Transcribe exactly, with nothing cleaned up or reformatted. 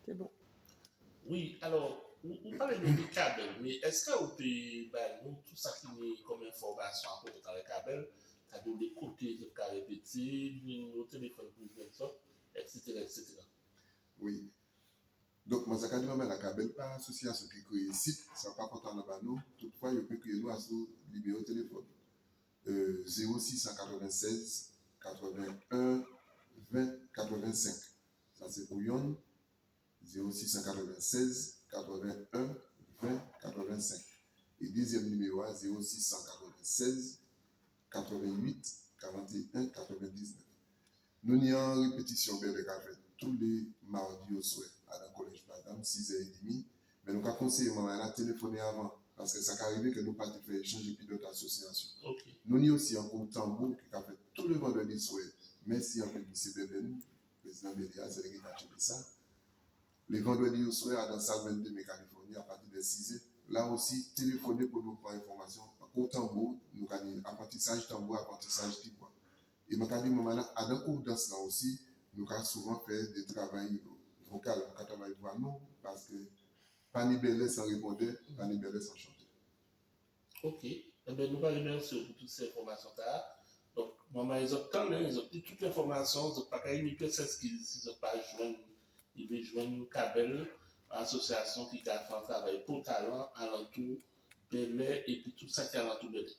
Sé bon. Wi, alò, ou, ou palé nou di Kabèl, mé es ou pé ba nou tou sa ki ni kon enfòmasion a pwopo di Kabèl, sétadi lé koté zot ka répété, niméwo téléfòn pou jwenn zot, etsétéra, etsétéra. Wi. Donk, man sa ka di manmay-la, Kabèl pa asosiasion ki kréyé sit, sa pa kontan anba nou. Toutfwa, yo pé kriyé nou asou niméwo téléfòn. Euh, zéro six cent quatre-vingt-seize quatre-vingt-un vingt quatre-vingt-cinq. Sa sé pou yonn, zéro six cent quatre-vingt-seize quatre-vingt-un vingt quatre-vingt-cinq. É dézièm niméwo-a, zéro six cent quatre-vingt-seize quatre-vingt-huit quarante et un quatre-vingt-dix-neuf. Nou ni an répétision bèlè ka fet tou lé mawdi oswè adan kolej Madam, sizè édimi. Mé nou ka konséyé manmay-la téléfoné avan, paske sa ka rivé ke nou pa té fè échanj épi dot asosiasion. Ok. Nou ni osi an kou tanbou ki ka fet tou lé vandrèdi swè. Mèsi anpil misyé Bèbèn, prézidan Bélia, sé li ki ka tjenbé sa. Lé vandrèdi oswè, adan sal venndé mé Kalifòni, apati dè sizè. La osi, téléfoné pou nou pran enfòmasion. An kou tanbou, nou ka ni aprantisaj tanbou, aprantisaj tibwa. É man ka di manmay-la, adan kou dans-la osi, nou ka souvan fè dé travay vokal, nou ka travay vwa nou, paske pa ni bèlè san répondè, pa ni bèlè san chantè. Ok. Enben, nou va rimèsié'w pou tout sé enfòmasion-tala. Donk, manmay, zot tann, zot ni tout enfòmasion, zot pa ka ni pyès eskiz si zot pa jwenn, rivé jwenn Kabèl, asosiasion ki ka fè an travay pou talan alantou bèlè épi tout sa ki alantou bèlè.